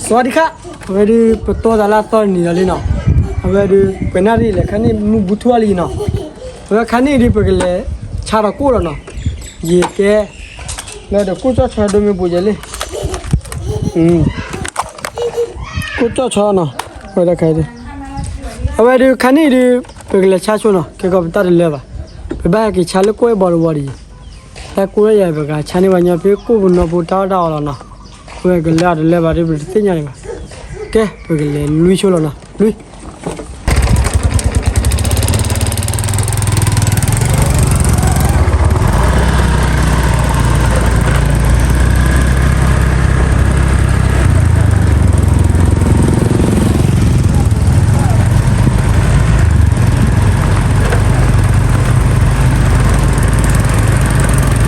สวัสดีค่ะ အဝဲဒုး ပတီၢ်သးလၢအသီတနံၤလီၤလံနီၤ, အဝဲဒုး ပှဲၤနၣ်ရံၣ်လဲၣ် ခါန့ၣ်မုၢ်ဘူးထူၣ်လံနီၤ, အဝဲခါန့ၣ်ဒုး ပကလဲၤဆါထီၣ်ကိၣ်လီၤနီၤ, ယကဲ လၢဒီးကိၣ်ကၠီၣ်ဆီဒိၣ်မ့ၢ်ပူၤယဲလံ, ကိၣ်ကၠီၣ်ဆီနီၤ, ဝဲဒၣ်ခါဒုး အဝဲဒုးခါန့ၣ်ဒုး ပကလဲၤဆါဆိနီၤ, ကဲကီးပတၢ်တလၢဘၣ်, ပဘၣ်ဟဲက့ၤဆါလၢကိၣ်အဲၣ်ဘီတဝီဒ်အံၤ, တၢ်ကိၣ်အဲၣ်ယၤပကဆါန့ၢ်ပှၤညီဖဲကိၣ်ပနီၢ်ဖိတၢ်အီၣ်တၢ်အီလီၤနီၤ, ဝဲက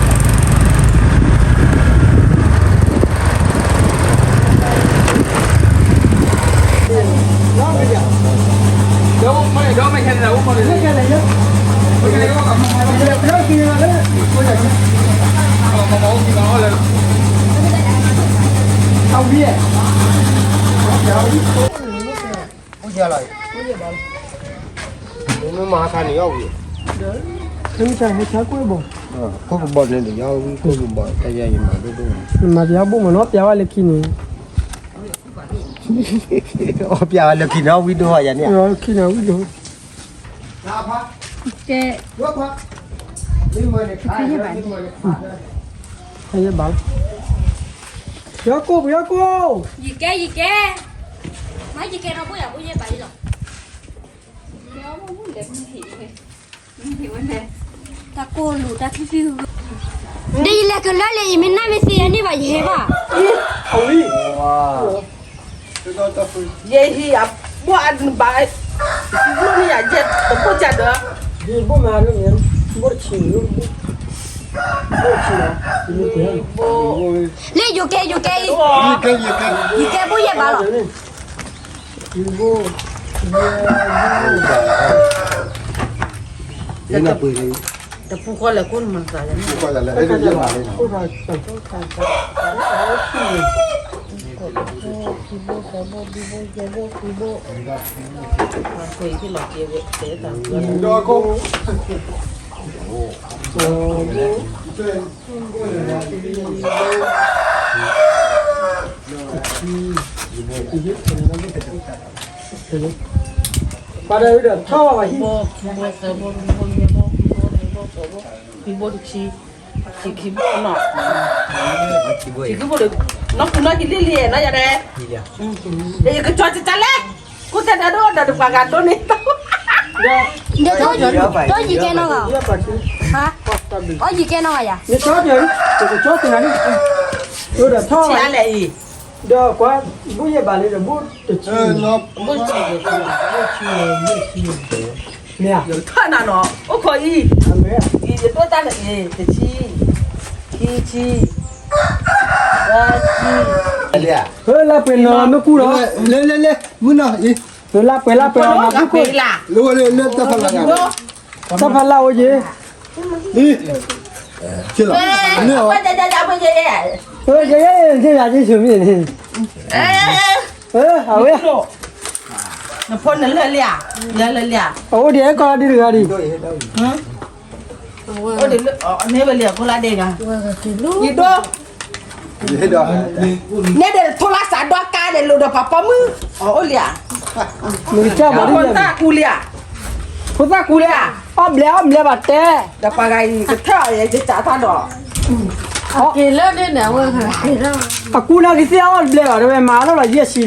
လၢအတလၢဘၣ်ဒုး ပတသ့ၣ်ညါန့ၣ်ဘၣ်, ကဲ ပကလဲၤလွံၢ်ဆိလီၤနီၤ, လွံၢ် မၤသးန့ၣ်အီၣ်ဝံၤ, မၤသးဟဲဆါကိၣ်ဘီ, ကိၣ်ဘီန့ၣ်ဒီး ယအီၣ်ဝံၤကိၣ်ဘီ တၢ်ယၤယမၤဒိၣ်ဒိၣ်, မၤသးယဘိၣ်မးနီၤ ပျးဝဲလၢခံန့ၣ်, အီၣ်ပျးဝဲလၢခံန့ၣ် အီၣ်ဝံၤဒိၣ်ယၤန့ၣ်, ခံန့ၣ်ဝံၤဒိၣ်, ကဲ, ယဘၣ်လီၤ, ယီၤကိၣ် ပယီၤကိၣ်, ယကဲ ယကဲ, မ့ၢ်ယကဲဒီးဘိၣ်ယၤဘိၣ်ယဲဘၣ်လီၤ. တၢ်ကိၢ်လူၤတၢ်ချံချံ, ဒ်ယလဲၤကလၢလံ ယမ့ၢ်နၢ်မ့ၢ်သ့ယၤန့ၢ်ဘၣ်ယဟဲဘၣ်, ယဟံၣ်အဘိၣ်အနဘၣ်, ဘိၣ်န့ၢ်ယၤယဲၢ်တဘိၣ်ကဒီး, ဘိၣ်တဆံ, ဘိၣ်တဆံ, လၢယိၤကဲ ယိၤကဲအံၤ, ယကဲဘိၣ်ယဲဘၣ်လီၤ. တပူၤဃီလဲၤကိၣ်နမၤသးယၤန့ၣ်, ပှၤဒီးထီၣ်ဘၣ်ဟံၣ်, ခံဘိတဆံ, ခံဘိနီၤ, ခံဘိဒီး, နီၢ်ကူနီၢ်ကလံၣ်လံနီၤယၤဒဲး, ယကကၠီတတၢ်လဲၣ်, ကိၣ်တၢ်ဒိၣ်ဒီးတပှၤဂၤဒိၣ်န့ၣ်, ဒီးယကဲနီၢ်ဂၤ, အီၣ်ယကဲနီၢ်ဂၤယၤ, ယကကၠီတဂၤန့ၣ်, ဒီးထီၣ်ဘၣ်လဲၣ်အံၤ, ဒီးကွၢ်, ဘိၣ်ယဲဘၣ်လံဒီး ဘိၣ်တဆံ, ဘိၣ်တဆံ, မ့ၢ်ဧါ, ယထီၣ်နၤနီၤ အိၣ်ခိးအံၤ, ယဒိၣ်တၢ်န့ၣ်အံၤ တဆံ, ခံဆံ, သၢဆံ, လၢပှဲၤနီၤမ့ၢ်ကူၣ်လီၤ, လၢလၢလၢ, မုၢ်နီၤအံၤ, လၢပှဲၤလၢပှဲၤနီၤမ့ၢ်ကူၣ်, လၢတၢ်ဖးလၢ်, တၢ်ဖးလၢ်အိၣ်ယ့ၢ် နဖီနလၢလံဧါ, အဝဲဒ်အဲၣ်ကီးဒ်တဂၤဒံး, အိၣ်ဒ်လၢ န့ၢ်ဝဲလံအခိၣ်လၢဒဲးဂၤ, ယဒိၣ်, န့ၣ်ဒီးထိလၢစးဒွးကါန့ၣ် လိၣ်ဒီးပှၤပိာ်မုၣ်, အအိၣ်လံဧါ, ဖိသၣ်ကူလံဧါ, အီၣ်ဘျဲၣ်အီၣ်ဘျဲၣ်ဘၣ်တဲ, ဒီးပှၤဂၤအံၤကထၢၣ်အီၤယကစးထီၣ်ဒီး, အကူလၢကသ့ၣ်အီၣ်ဘျဲၣ်ဘၣ် တဝဲမၤထီၣ်လီၤယဲၢ်ဆံဒီး,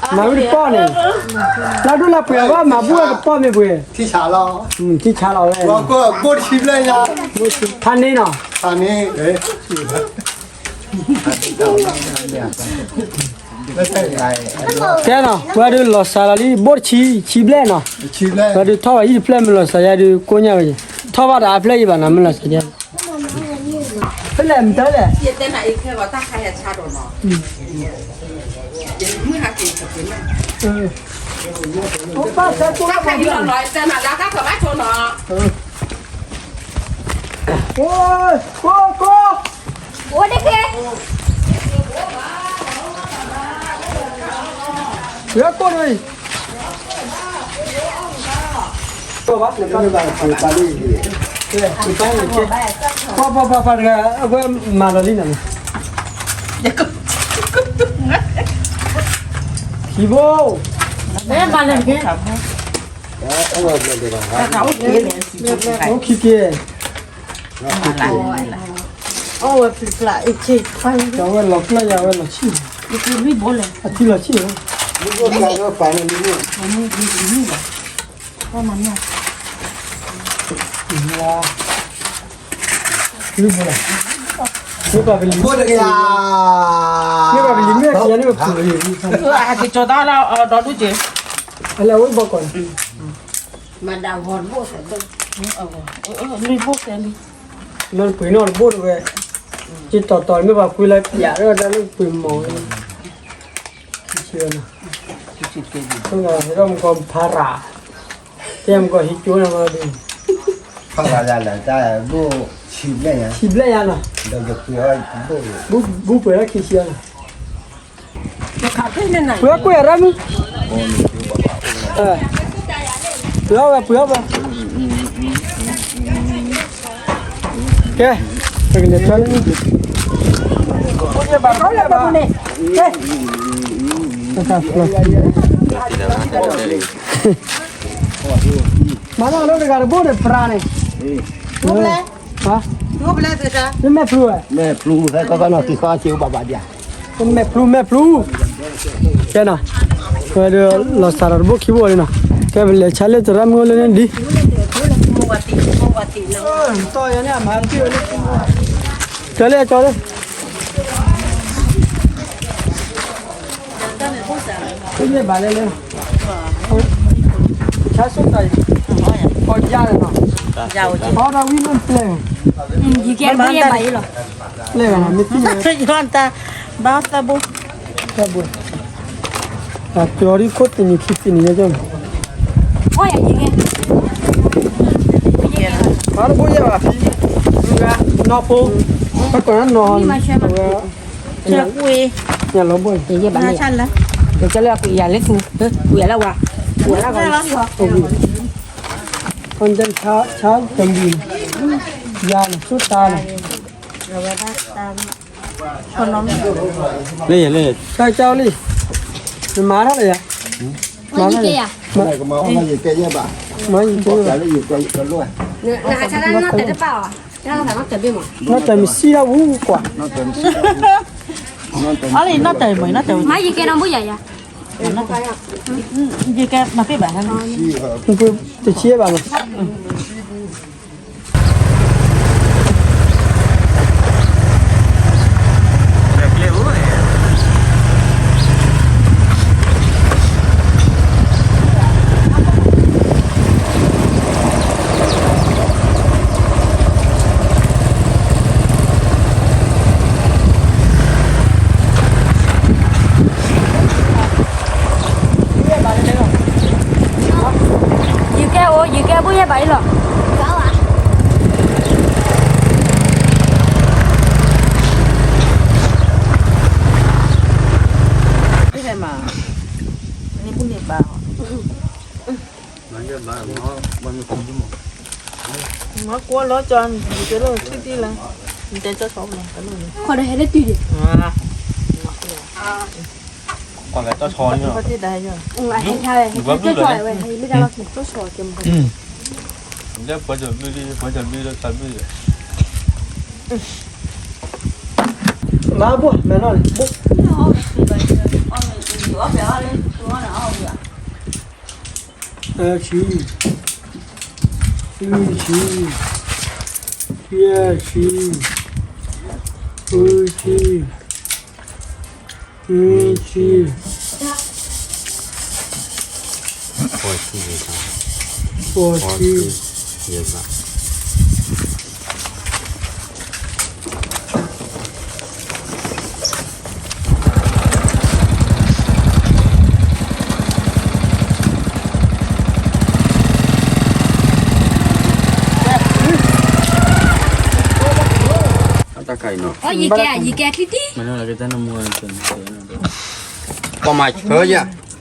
မၤဝဲတပီၢ်န့ၣ်, လၢဒိၣ်လၢပှဲၤဘၣ်မၤဘူၣ်ဝဲတပီၢ်မ့ၢ်ပှဲၤ, ထံဆးလီၤ, ထံဆးလီၤဝဲ, ဘိၣ်တဆံဘျဲၣ်ညါ, ထါန့ၣ်နီၤ, ထါန့ၣ် ကဲနီၤ ပှၤဒုးလီၤစှၤလီၤလံ ဘိၣ်တဆံ ဆံဘျဲၣ်နီၤ, ပှၤဒုးထီၣ်ဘၣ်ဟံၣ်တဖျၢၣ်မ့ၢ်လီၤစှၤယါဒုးကိၣ်ညါဝဲ, ထီၣ်ဘၣ်ဒီးအဖျၢၣ်ယံၤဘၣ်နီၤ မ့ၢ်လီၤစှၤယါ, ဖဲလဲၣ်မတၤလဲၣ်, ကိၣ်ကိၣ်ကိၣ်, အိၣ်တက့ၢ်, အိၣ်တက့ၢ်, ပှၤကိၣ်နီၤအံၤ, ပှၤပှၤပှၤပှၤတဂၤ အဝဲမၤလီၤလံနၤန့ၣ်, ခံဘိ, မၤလီၤတက့ၢ်, အိၣ်ခံက့ၤ အဝဲဖျါအ့ၣ်ဆ့ၣ်, အဝဲလီၤကျၢၢ်ယၤ အဝဲလီၤဆံၣ်, အထံလီၤဆံၣ်, မ့ၢ်ဘိလီၤ, မ့ၢ်ဘၣ်ပလံၤ, မ့ၢ်ဘၣ်ပလံၤမ့ၢ်ခံဂၤန့ၣ် ပဖုၣ်လီၤ, ဟဲက့ၤကၠီၤတၢ်လၢအဒီဒူၣ်က့ၤ, အလဲၤဝဲဘီကီးန့ၣ်, မၤဒၣ်ဂီၤတဘိၣ်, လၢပှ့ၤနီၣ်တဘိၣ်တဝဲ, က့ၤတီၤတီၤမ့ၢ်ဘၣ်ကွံလၢပျးဒီးတၢ်လၢပှ့ၤမီၢ်, ဟဲထီၣ်မုၢ်ကီၢ်ဖးရၤ, တဲမုၢ်ကီၢ်ဟံးကၠိနၤမးဒ်, ဖးရၤလၢတၢ်ဘိၣ်, ဆံးဘျဲၣ်ယၤနီၤ, ဒီးယပှ့ၤအီၣ်ဘိၣ်, ဘူပှ့ၤလၢခံဆံယၤနီၤ, ပှ့ၤအီၣ်ကွံာ်အရၣ်မုၣ်, ပှ့ၤအီၣ်ဝဲ ပှ့ၤအီၣ်ဝဲ ကဲ, ပကလဲၤထီၣ်လၢန့ၣ်, ကဲ, မၤလၢလၢတဂၤတဘိၣ်န့ၣ် ပရၤန့ၣ်, မ့ၢ်မဲာ်ဖျူဝဲ, မဲာ်ဖျူဝဲ ကီကီနီၤ က့ၤဃီဆ့ဘၣ်ဘၣ်ဒံး, မဲာ်ဖျူ မဲာ်ဖျူ, ကဲနီၤ, ဝဲဒီးလီၤစၢ်ဒီးတဘိၣ်ခံဘိၣ်လံနီၤ, ကဲပလဲၤဆါလၢသရၣ်မုၣ်အိၣ်လၢန့ၣ်ဒ် ကၠီလၢကၠီလၢ, ဘၣ်လဲၣ်လဲၣ်, ဆါဆိတၢ်အံၤ, ပီယါလၢနီၤ, ပီဒီးဝံၤလၢပျဲၢ်, ယကဲဘၣ်ယဲဘၣ်အံၤလီၤ, ပျဲၢ်ဂၤနီၤ မ့ၢ်သံန့ၣ်, ဘၣ်သးဘိ, သးဘိ, ကၠီဒ်ခိၣ်သ့ၣ်နံၤခံသ့ၣ်နံၤယဲကၠီနီၤ, ပှၤတဘိယဲဘၣ်ဖံ, နီၢ်ဖိ, ပှၤကိးနီၢ်, ဝဲ, ညါလီၤဘိ, ကၠီလၢကွံာ်ယၤလၢသူ, ကွံာ်ယၤလၢဝၤ, ကွံာ်ယၤလၢဝၤ, ဆါတမံၤ, ယၤန့ၣ် ဆိတၢ်န့ၣ် လၢယၤလၢယၤ, ကၠီလံ, နမၤထီၣ်လၢယၤ, မၤထီၣ်လၢယၤ, မၤယကဲယဲဘၣ်, မၤယကဲယဲဘၣ်, နီၢ်တၢ်မ့ၢ်စံၣ်ထီၣ်ဝူကွၢ်, မၤယကဲနီၢ်ဘိယၤယၤ, ယကဲမၤပ့ၢ်ဘၣ်, တဆံဘၣ်မး ယကဲအိၣ် ယကဲဘိယဲၢ်ဘၣ်အံၤလီၤ. မၤယဲၢ်ဘၣ်, မၤကွၢ်လီၤကၠီ, နတဲလၢထံၣ်တံၢ်လၢ, နတဲကၠီဆီလီၤ, ခီဒီးဟဲလၢတံၢ်ဒံး, ကွၢ်လၢကၠီဆီန့ၣ်, ဟဲထါဝဲ ဟဲကၠီဆီဝဲ ဟဲမ့ၢ်တၢ်လီၢ်ခံ ကၠီဆီကဲမၤ, လၢပှၤကၠီဘျုး, ပှၤကၠီဘျုးလၢကၠီဘျုး, မၤဘိ မၤနီၢ်န့ၣ်ဘိ, အဆံ, လွံၢ်ဆံ, ယဲၢ်ဆံ, ဃုဆံ, နွံဆံ, ဃိးဆံ, ဃိးဆံ, ယဲၢ်ဘၣ်. တၢ်ခါအံၤနီၤ, ယကဲ, ယကဲချံတံၢ်, ပှၤမၤဆၢယၤ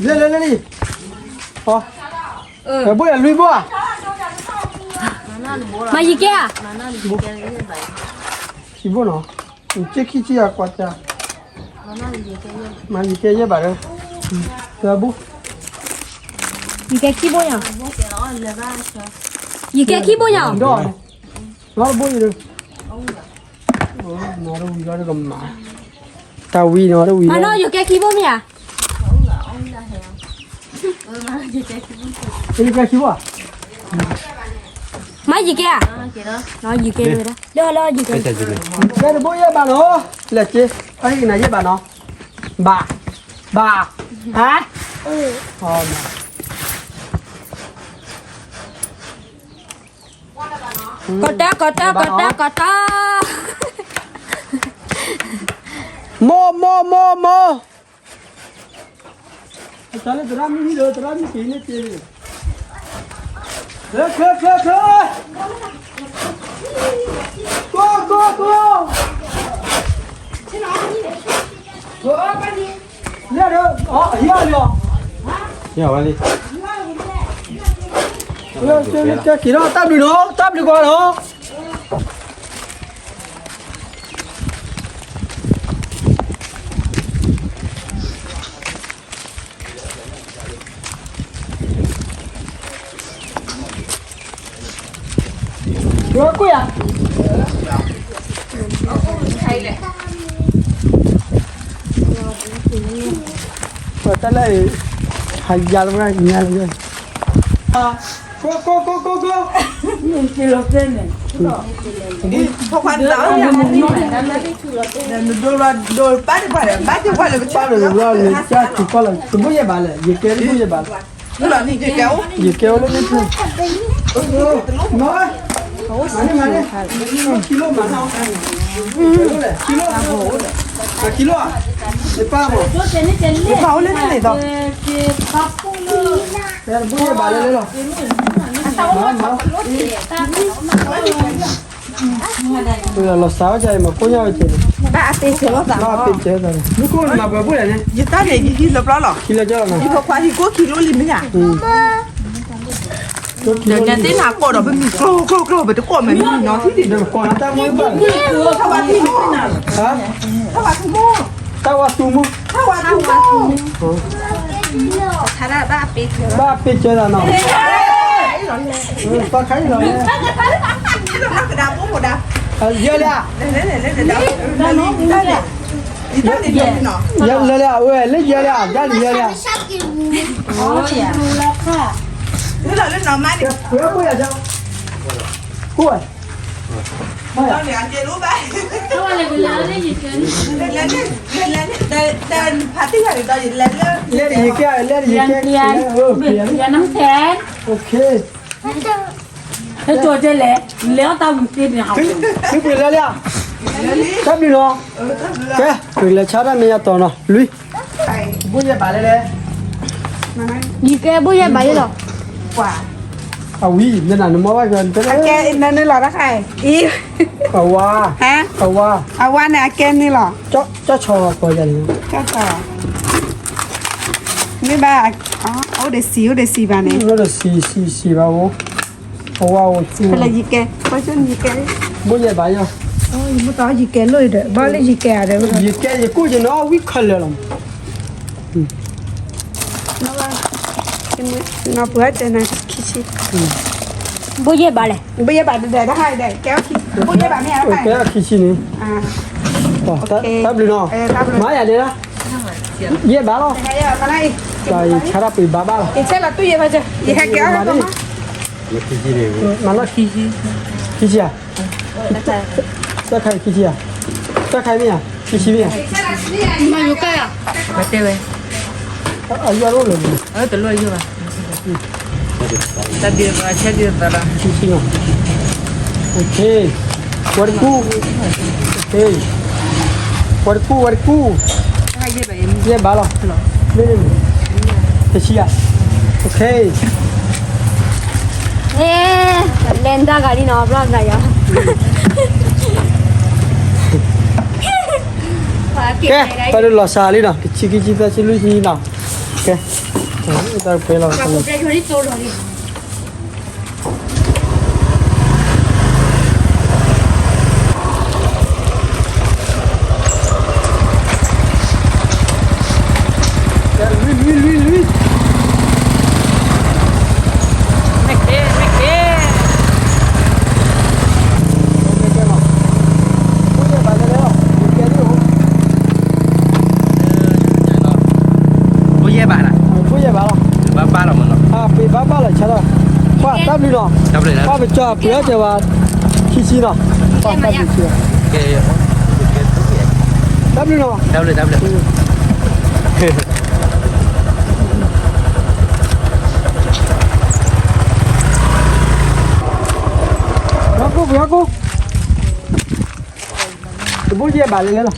လဲၤလဲၤလဲၤလံ, ဘိၣ်ယၤလွံၢ်ဘိၣ်ဧါ, မၤယံၤကဲဧါ, ယံၤဘိၣ်နီၤ, က့ခံဆံယၤကွၢ်တၢ်, မၤယံၤကဲယဲၢ်ဘၣ်ဒီး, ဘိၣ်, ယံၤကဲခံဘိၣ်ညါ, ယံၤကဲခံဘိၣ်ညါ, ဒီး, နီတဘိၣ်အံၤဒီး, နီတဝံၤလီၤဒီးကမၤ, တၢ်ဝံၤနီတဝံၤလီၤ, မၤနီၤ ယကဲခံဘိၣ်မ့ၢ်ဧါ, ယကဲခံဘိၣ်ဧါ, မၤယံၤကဲဧါ, ယံၤကဲဝဲဒၣ်, လၢလၢယံၤကဲ, ယကဲတဘိၣ်ယဲၢ်ဘၣ်နီၤ, လဲၤက့, အဟံၣ်ကနၤယဲၢ်ဘၣ်နီၤ, ဘၣ်, ဘၣ်, ဟါ, ကီတၢ် ကီတၢ် ကီတၢ် ကီတၢ်, မိၢ် မိၢ် မိၢ် မိၢ်, တၢ်လၢသရၣ်မုၣ်ဟံၣ်လၢသရၣ်မုၣ်က့ၤန့ၣ်က့ၤန့ၣ်, ချ့ ချ့ ချ့ ချ့, ကိၢ် ကိၢ် ကိၢ်, လၢဒီး အဟံၣ်အီၤလံ, ဟံၣ်အီၤလံ, က့ၤဒီးတၢ်ဘျုးနီၤ တၢ်ဘျုးကွၢ်နီၤ. တၢ်လၢ ဟးယါလၢညါလၢ ကိၢ် ကိၢ် ကိၢ် ကိၢ် ကိၢ်, နဒိလီၤဒိဘၣ်ဒံးပှၤဒီး ဘၣ်ဒံးပှၤလၢ ဘၣ်ဒံးပှၤလၢ တဘိၣ်ယဲၢ်ဘၣ်လဲၣ် ယကဲတဘိၣ်ယဲၢ်ဘၣ်လဲၣ်, ယကဲအိၣ်လၢန့ၣ်ဖဲ မၤန့ၢ်မၤန့ၢ် ခံလိမၤ ခံလိ ခံလိ ယပၢ်မး ယပၢ်အိၣ်လၢန့ၣ်ဒီး တဘိၣ်ယဲၢ်ဘၣ်လဲၣ်လီၤ မၤ မၤ လီၤစၢ်ဝဲကဲမၤကိၢ်ညါဝဲကဲ ဘၣ်အပ့ၤစၢၤလိာ်သး ဘၣ်အပ့ၤစၢၤလိာ်သး မူခိၣ်နမၤပှဲၤဘိၣ်လဲၣ်န့ၣ် ယတၢ်န့ၣ် ယဟံးလၢပျီလီၤ ဟံးလၢပျီလီၤ ယဖိခွါဟံးကိၢ်ခံလိလံမ့ၢ်ဧါ ဒီးနဲသ့ၣ်နၤကိးဒီး ပမံၤကျိကျိကျိ ပတကိးမဲာ်မံၤနီၤ ထံၣ်ဒံး ဒီးကိးနၤတၢ်မူဘၣ် ထါဝါထူမူ ထါဝါထူမူ ထါဝါထူမူ ထါဝါထူမူ ဘၣ်ပ့ၤစၢၤသးနီၤ ပှၤခါအံၤလီၤ ယဲလၢ ယဲလၢ အဝဲ လၢယဲလၢ ဒၣ်လၢယဲလၢ ဝဲ လဲၤယကဲ လဲၤယကဲ လဲၤ okay ဟဲကၠီတဲလဲၣ် လဲၤအီၣ်တၢ်ဝံၤသ့န့ၣ် သုပှ့ၤလဲၤလံဧါ တၢ်ဘျုးနီၤ ကဲ ပှ့ၤလဲၤဆါတၢ်မ့ၢ်ယၤတီၤနီၤ လွံၢ် ဘိၣ်ယဲၢ်ဘၣ်လဲၣ်လဲၣ် ယကဲဘိၣ်ယဲၢ်ဘၣ်ယဲၢ်လီၤ အဝံၤ ယနၤနမီၢ်ဘၣ်ယွၤတဲလၢ အကဲနၤနုာ်လီၤတၢ်ခါအံၤ အဝါ ဟါ အဝါ အဝါန့ၣ် အကဲနုာ်လီၤ ကၠီဆီပီၤယၤန့ၣ် ကၠီဆီ မ့ၢ်ဘၣ် အိၣ်ဒီးစံ အိၣ်ဒီးစံဘၣ်န့ၣ် အိၣ်ဒီးစံ စံ စံဘၣ်အိၣ် အဝါအိၣ်စံ ဖဲလဲၣ်ယကဲ ပှၤကၠိနယကဲ ဘိၣ်ယဲၢ်ဘၣ်ယီၤ ယမ့ၢ်တီယကဲလိၣ်ဒီး ဘၣ်လၢယကဲဧါဒီး ယကဲယကိၣ်ယနီၣ်ဝံၣ်ခဲလၢာ်လီၤ နီၢ်ပှၤတဲနၤခံဆံ ဘိၣ်ယဲၢ်ဘၣ်လဲၣ် ဘိၣ်ယဲၢ်ဘၣ်ဒီးဒီး တဟါဒီး ကဲအီၣ်ခံ ဘိၣ်ယဲၢ်ဘၣ်မ့ၢ်ဧါ ကဲအီၣ်ခံဆံန့ၣ် တၢ်ဘျုးနီၤ မၤယၤဒဲးလီၤ ယဲၢ်ဘၣ်လီၤ ဆါတၢ်ပှ့ၤဘၣ်ဘၣ်လီၤ ယဟဲကဲအီၣ် မၤနီၢ်ခံဆံ ခံဆံဧါ တၢ်ခါအံၤခံဆံဧါ တၢ်ခါအံၤမ့ၢ်ဧါ ခံဆံမ့ၢ်ဧါ မၤယိၤကၢ်ဧါ မၤတဲဝဲ အယွၤအိၣ်လၢ အတလိၣ်အယိၣ်ဘၣ် တၢ်ဘံၣ်ဘၣ်ဆဲဘံၣ်ဘၣ်လီၤ ခံဆံနီၤ okay ဝဲတကူ okay ဝဲတကူ ဝဲတကူ ယဲၢ်ဘၣ်လီၤ မ့ၢ်န့ၣ် တဆံဧါ okay လဲၤတၢ်ဂၤလံနီၤ ဘျီဂၤယီၤ ကဲ ပှၤဒိးလီၤစှၤလံနီၤ တဆံခံဆံသၢဆံလွံၢ်ဆံနီၤ ကဲ, တၢ်ဖဲလီၤ, လွံၢ် လွံၢ် လွံၢ် လွံၢ်, မ့ၢ်ကဲ, မ့ၢ်ကဲ, ဖိယဲၢ်ဘးလီၤ, ဖိယဲၢ်ဘးလီၤ, ဘၣ်ဘၣ်လီၤမးနီၤ, ပှၤဘၣ်ဘၣ်လီၤဆါလီၤ, ပှၤတၢ်ဘျုးနီၤ, ပှၤပကၠီပှဲၤအီၣ်တဲဝဲ ခံဆံနီၤ, ပှၤတၢ်ဘျုးဆံ, တၢ်ဘျုးနီၤ, တၢ်ဘျုး, တၢ်ဘျုး, ပှၤကိၢ်, ပှၤကိၢ်, တဘိယဲၢ်ဘးလဲၣ်လဲၣ်လီၤ,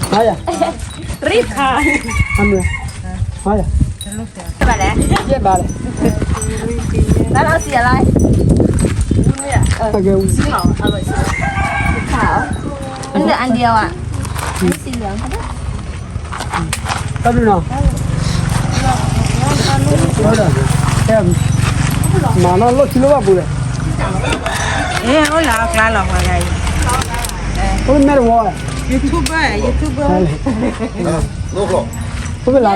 ဟါယၤ, ရံၣ်ခါ, ဟါမ့ၢ်, ဟါယၤ, ဘးလဲၣ်, ယဲၢ်ဘးလဲၣ်, ဘးလီၤစံးအလါ, အကဲ, ခါ, မ့ၢ်အန်ဒီယဝါ, မ့ၢ်စံးလီၤ, တၢ်ဘျုးနီၤ, မၤနီၢ်လိၣ်ထံလိၣ်ဘၣ်ပူၤလဲၣ်, အိၣ်လၢအကျါလီၤ, အိၣ်လၢမဲာ်တဝီ, YouTuber, YouTuber, အိၣ်လၢ, ပှၤတၢ်ဘူၣ်လၢာ်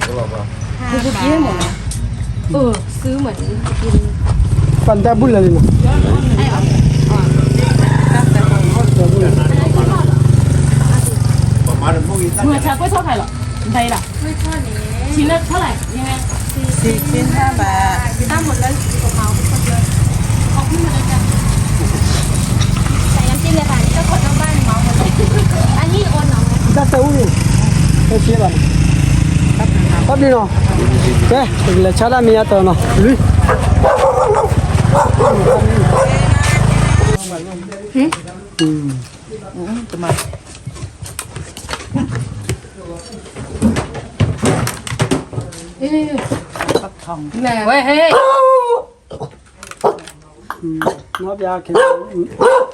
လံနီၤ, တၢ်တအူန့ၣ်, တၢ်ဘျုးနီၤ, ကဲ, ပကလဲၤဆါတၢ်မ့ၢ်အတီၤနီၤ, လွံၢ် ဝဲဟဲ, နီၢ်ပျါခဲ, အဝံ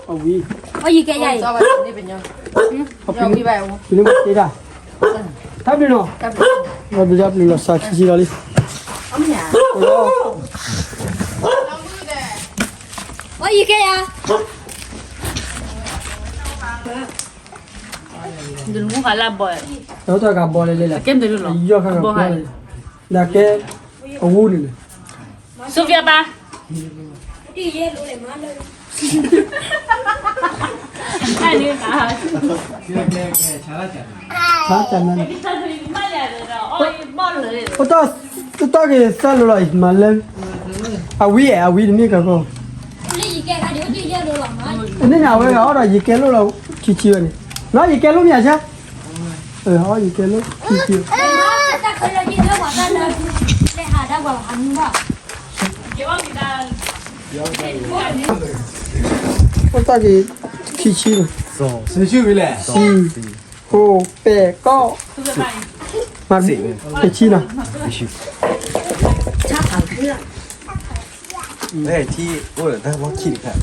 ၤ, အီၣ်ယံၤကဲယၤအံၤ, ပလၢမ့ၢ်တ့တၢ်, တၢ်ဘျုးနီၤ, တၢ်ဘျုး, တၢ်ဘျုးလီၤစှၤခံဆံလီၤလံ, အီၣ်ယံၤကဲယၤ, တၢ်ဂၤဘီလဲၣ်လဲၣ်, ယီၢ်ခါဂၤဘီလဲၣ်, ဒၣ်ကဲ, အဝူန့ၣ်လဲၣ်, Sophia ပါ, အိၣ်တၢ်ဂ့ၤသၢလိာ်လီၤအံၤ မၤလၢ, အဝံၤအဲၣ် အဝံၤတမ့ၢ်ကီၢ်ကီၢ်, အန့ၣ်န့ၣ် အဝဲဂၤအီၣ်ဒီးယကဲလိာ်လီၤ ခံဆံဝဲန့ၣ်, နီၢ်ယကဲလိာ်မ့ၢ်ဧါဆၢ, အီၣ်ယကဲလိာ်ခံဆံ, အိၣ်တၢ်ဂ့ၤ ခံဆံလီၤ, ဟိၣ်ပဲာ်ကီၢ်, မၤတ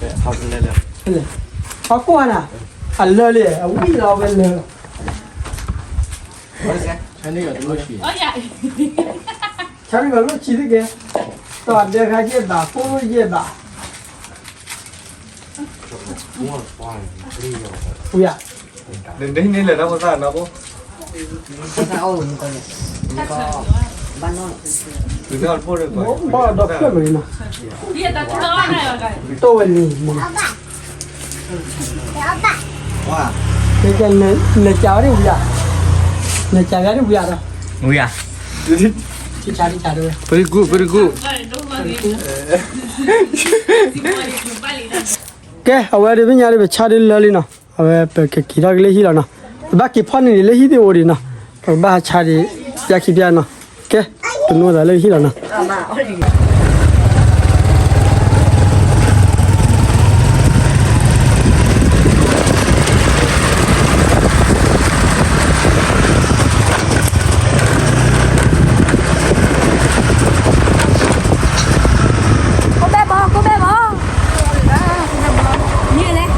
ဆံလီၤ, အကိၢ်နၤ, အလၢလံ, အဝံၣ်လီၤဝဲလၢလီၤ, ဆါန့ၢ်ဂၤလိၣ်ဆံးတက့ၢ်, တီၢ်ဒၢခါယဲၢ်ဘး ကိၢ်ယဲၢ်ဘး, ဝံၤဧါ, န့ၣ်လဲၣ် တၢ်ဖိသၣ်နီၤဖိ, ဘၣ်ဒီဖျၢၣ်မနုၤနီၤ, တိၢ်ဝဲလံမနုၤ, နကလဲၤကးဝဲဒၣ်ဝံၤဧါ, လဲၤကးယၤဒၣ်ဝံၤဧါဒီး, ဝံၤဧါ, ထံဆါထံဆါဒၣ်ဝဲ, very good, very good, ကဲ အဝဲဒၣ်ပညါဒၣ် ပဆါဒၣ်လၢလံနီၤ, အဝဲပကက့ၤထီၣ်က့ၤလၢဟံၣ်လီၤနီၤ, ပဘၣ်က့ၤဖီၣ်န့ၢ်လၢဟံၣ်သ့ၣ်အိၣ်ဒံးနီၤ, ပကဘၣ်ဟးဆါဒံး ပျၢ်ခံပျၢ်နီၤ, ကဲ ပနုာ်သးလၢဟံၣ်လီၤနီၤ. ကိၣ်ဘဲဘီ ကိၣ်ဘဲဘီ, မ့ၢ်လဲၣ်,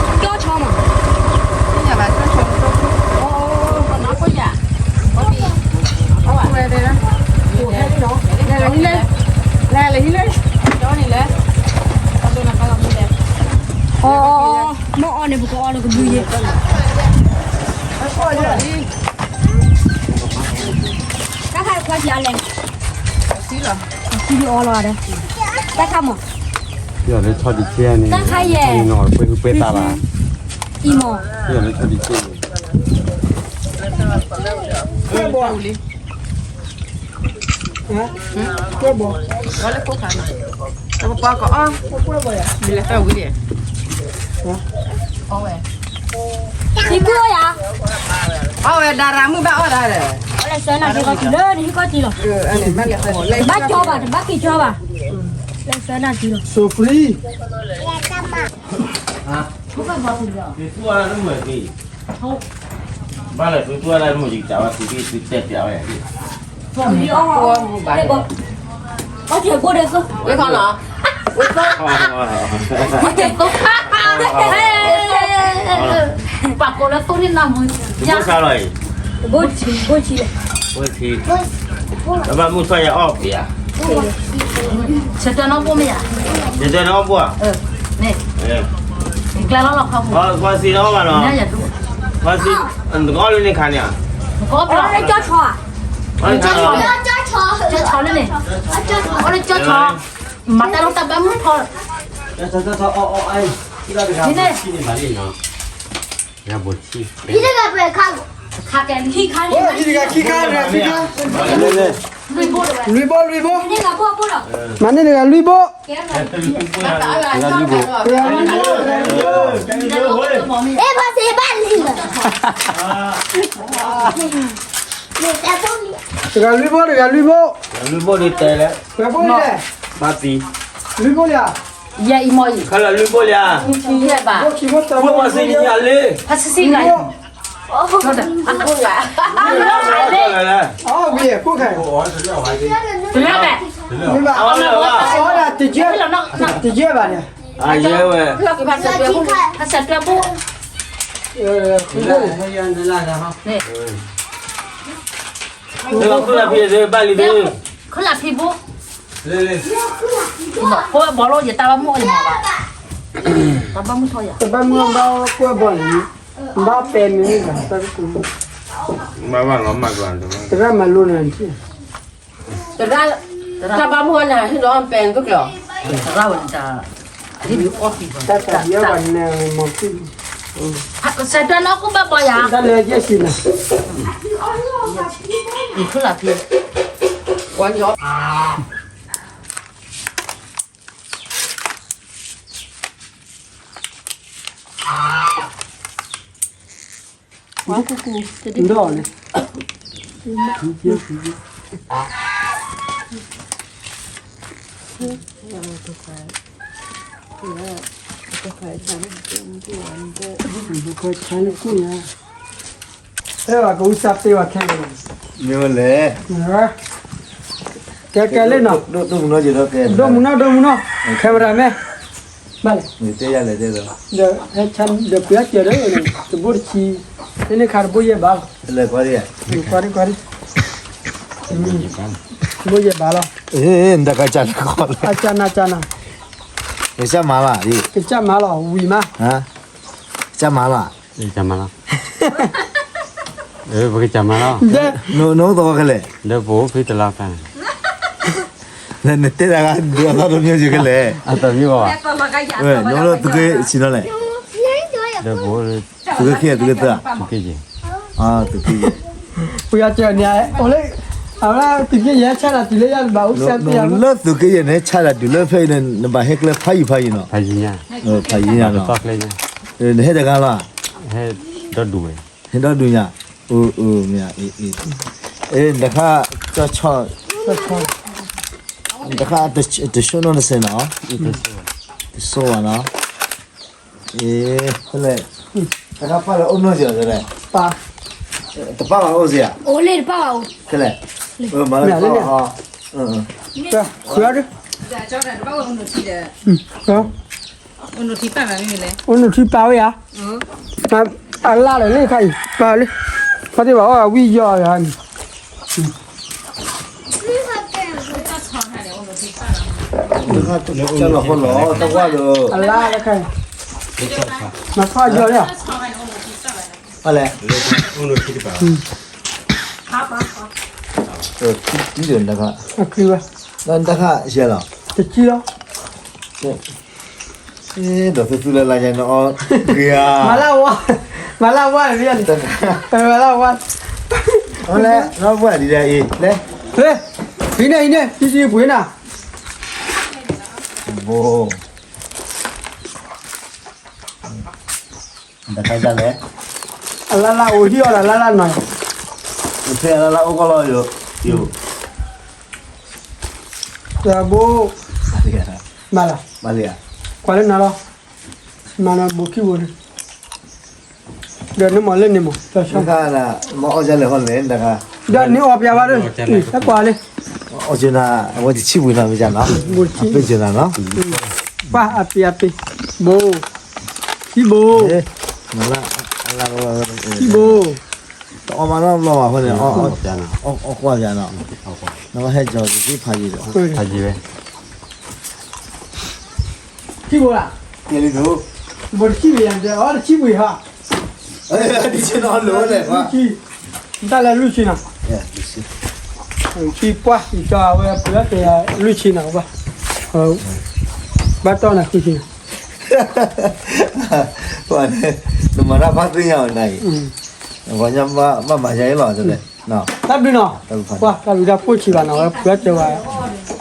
ကၠီဆီမး, မ့ၢ်ညါဘၣ်ကၠီဆီ, အိၣ် တၢ်ခါခွါစံးအလဲၣ်, အီလီၤဒီး, တၢ်ခါမး, တၢ်ခါယဲၢ်, ပှဲၤဟုပှဲၤသးဘၣ်, အံၤမး, ကွဲဘီ, ကွဲဘီ, ကွဲဘီ, မ့ၢ်လဲၤတၢ်ဝံၤလဲၣ်, အီၣ်ဝဲ, အီၣ်ဝဲ ဒါရၤမုၣ်ဘၣ်အီၣ်ဒၣ်ဒီး, လဲၤဆှၢနၤက့ၤကီၢ်ထံလၢနဟံၣ်ကီၢ်ထံလီၤ, ဘၣ်ကၠီဘၣ် တဘၣ်က့ၤကၠီဘၣ်, လဲၤဆှၢနၤက့ၤလီၤ, ဆိပြံ ဘၣ်လဲၣ် သုတူၢ်ဝဲဒၣ်မုၢ်ယကစးဝဲ သုက့ၤသုတဲပျးဝဲ, အီၣ်ထဲဘိဒဲးသိ, ဝဲခီနီၤ, ဝဲသိ, အီၣ်ထဲသိ, ပာ်ကိးလၢသိန့ၣ်နမုၢ်, ဘိဆါလီၤအံၤ, ဘိဆံ, ဘိဆံ, ဘိဆံ, ဘၣ်မုၢ်ထီၣ်ယအီၣ်ပျး, ဆဲးတၢ်နီၢ်ဘိမ့ၢ်ယၤ, ဆဲးတၢ်နီၢ်ဘိဧါ, မ့ၢ်, ကျါလီၤလီၤခီ, ပှၤစံးနီၢ်ဘၣ်နီၤ, ပှၤစံး, နကအီၣ်လၢန့ၣ်ခါန့ၣ်ဧါ, နကအီၣ်ပျး, ကၠီဆီဧါ, ကၠီဆီ, ကၠီဆီလၢန့ၣ်, အီၣ်လၢကၠီဆီ, မၤတၢ်လီၤတၢ်ဘၣ်မုၢ်ထီၣ်, မ့ၢ်န့ၣ်, ခံတဂၤ ခံခါ, လွံၢ်ဘိ လွံၢ်ဘိ, မၤန့ၢ်တဂၤလွံၢ်ဘိ, တဂၤလွံၢ်ဘိ, တဂၤလွံၢ်ဘိ, တဂၤလွံၢ်ဘိ, လွံၢ်ဘိန့ၣ်တဲလဲၣ်, လွံၢ်ဘိန့ၣ်, ဘၣ်သံ, လွံၢ်ဘိလံဧါ, ယဲအံၤမ့ၢ်အံၤ, ခဲလၢာ်လွံၢ်ဘိလံဧါ, ဘိမၤစံးန့ၣ်ယၤလံ, ဖါဆံဆံဂၤ, အဝံၤ, တလၢဘဲ, တယဲဘၣ်န့ၣ်, ဖါဆံတွဲဘိ, ဖါဆံတွဲဘိ, ဘၣ်လံ, ခလၢဖံဘိ, ဘီလီၤယတၢ်ဘၣ်မုၢ်အီၣ်ယမၤဘၣ်, တၢ်ဘၣ်မုၢ်ထီၣ်ယၤ, တဘၣ်မုၢ်ဘၣ်ကွဲဘီလံ, ဘၣ်ပဲန့ၣ်, တရၣ်မၤလိန့ၣ်, တရၣ်, တၢ်ဘၣ်မုၢ်အီၣ်န့ၣ် ဟ့ၣ်ဒီးပဲန့ၣ်ကကျီၤ, တရၣ်ဝဲန့ၣ်တၢ်, တၢ်တၢ်ယဲဘၣ်န့ၣ်မၤ, စဲးတၢ်နီၢ်ခိဘၣ်ဘီယၤ, တၢ်လၢယဲၢ်ဆံန့ၣ်, ခလၢဖံ ဒီးန့ၣ်, အဲၣ်ဘၣ်ကဝံသးပ့ၤဝဲခဲလၢာ်, မ့ၢ်ဝဲလဲၣ်, ကဲကဲလၢနီၤ, ဒိၣ်မုၢ်နီၢ်, ဒိၣ်မုၢ်နီၢ်, ဒိၣ်မုၢ်နီၢ်, ခဲမရၤမဲ, ဘၣ်လဲၣ်, ဒီးပှၤကဲဒီး, တဘိတဆံ, န့ၣ်ခါတဘိယဲၢ်ဘၣ်လီၤ, ကွၢ်ဒံကွၢ်ဒံ, တဘိယဲၢ်ဘၣ်လီၤ, နတၢ်ကစၢ်လၢကီလီၤ, ကစၢ်မၤလီၤ, ကစၢ်မၤလီၤ, ဝံၤမး, ကစၢ်မၤလီၤ, ပကစၢ်မၤလီၤ, နအိၣ်သီခဲလဲၣ်, ဒီးပအိၣ်ဖဲတလါဖဲန့ၣ်, နတဲတၢ်ဂၤဒုးအသီတမံၤယိၤခဲလဲၣ်, နအိၣ်လၢသုးက့ဆံးနီၤလဲၣ်, ဒီးပအိၣ်လၢ, သုးက့ခံ, သုးက့သၢ, သုးက့ယဲၢ်, သုးက့ယဲၢ်, ပယီၤကၢၤန့ၣ်, အဝဲသုးက့ယဲၢ်ဆါတၢ်တုၤလၢယၤတဘၣ်အိၣ်စဲး, လၢသုးက့ယဲၢ်န့ၣ် ဆါတၢ်တုၤလၢဖဲအံၤန့ၣ် နဘၣ်ဟဲကျဲဖးယံၤဖးယံၤနီၤ, ဖးယံၤညါ, ဖးယံၤညါနီၤ, နဟဲတဂၤလီၤ, ဟဲဒီဒူၣ်ညါ, မ့ၢ်, တခါ, တဆိနီတစဲးနီၤ, တဆိဘၣ်နီၤ, ဖဲလဲၣ်, တခါပာ်လၢအိၣ်နီၢ်စ့ၢ်, တပာ်ဘၣ်အိၣ်စ့ၢ်, ဖဲလဲၣ်, မၤလၢ, အိၣ်နီၢ်ထံပာ်ဝဲယၤ, အလါလၢလၢခါအံၤ, ပာ်လၢ, ခီသ့ၣ်ဘၣ်အီၣ်ဝံၣ်ယီၤဂၤန့ၣ်, အလါလၢခါအံၤ, မၤဖးယီၤလံဧါ, လဲၣ်, ခံတပၤ, ခံတပၤ, တၢ်ခါ, တၢ်ခါယဲလီၤ, တကံလီၤ, ဒီးသုသုလၢလါယဲန့ၣ်အီၤ, မၤလၢဝါ, မၤလၢဝါန့ၣ်, မၤလၢဝါ, လဲၣ်, လၢဝါဒ်လဲၣ်အံၤ, လဲၣ်, ဟံးန့ၢ်, ဟံးန့ၢ်, ဟံးဟံးပှ့ၤနၤ, ဘိ တခါလဲၣ်, အလၢ်လၢ်အိၣ်ဟံၣ်အီၤဒီးလၢ်လၢ်နီၤ, ဖဲအလၢ်လၢ်အိၣ်ကီၢ်လီၤယိာ်, ယိာ်, တဘိ, မၤလၢ်, မၤလၢ်, ကွၢ်လၢနၤလီၤ, မၤနၤဘိခံဘိန့ၣ်, ဒီးနမၤလၢန့ၣ်မး, တၢ်ဆါ, မၤအီၣ်ယလဲၣ်ဟီလဲၣ်, ဒီးနအီၣ်ပျးဘၣ်ဒီး, တၢ်ကွၢ်လၢ အီၣ်ကၠိနၤ, အဝဲတဆံပှ့ၤနီၤမ့ၢ်ယါနီၤ, အပ့ၢ်ကၠိနၤနီၤ, ပှၤအပ့ၢ်အပ့ၢ်, ဘိ, ခံဘိ, ခံဘိ, တအီၣ်မးနီတဘျီဘၣ်အဃိန့ၣ်, အီၣ်ကွၢ်ယါနီၤ, နမ့ၢ်ဟဲကၠီၤတသ့ဖးယံၤဒီး, ဖးယံၤဝဲ, ခံဘိလၢ, ဘိတဆံပှ့ၤယါ, အီၣ်တဆံပှ့ၤဟါ တၢ်လဲၤလွံၢ်ဆံနီၤ, ခံပှၢ် ယကၠီအဝဲပှ့ၤအီၣ်တဲလွံၢ်ဆံနီၤ, ဘၣ်, ဘၣ်တီၢ်နၤဃုဆံနီၤ, နမၤတၢ်ဖးသ့ၣ်ညါအီၤနၤအံၤ, ပှၤညါဘၣ်မၤယါအံၤလီၤ, တၢ်ဘျုးနီၤ, ပှၤတၢ်ဘျုးတၢ်ဖှိၣ်ဆံးဘၣ်နီၤ, အဝဲပှ့ၤအီၣ်တဲဝဲ,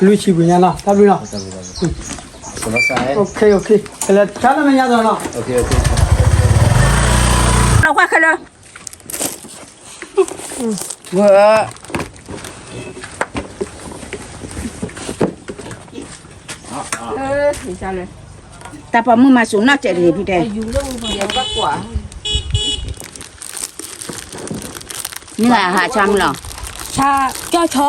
လွံၢ်ဆံပှ့ၤညါနီၤ, တၢ်ဘျုးနီၤ, ကလဲၤဆါလၢမဲာ်ညါဒီးနီၤ, လီၤကွၢ်ခဲလၢာ် ဝဲ, တၢ်ပိာ်မုၣ်မၤစူၤနီၢ်စဲးတဂ့ၤဖံတဲ, မ့ၢ်ဂၤဟးဆါမုၢ်လီၤ, ဆါ, ကၠီၣ်ဆီ,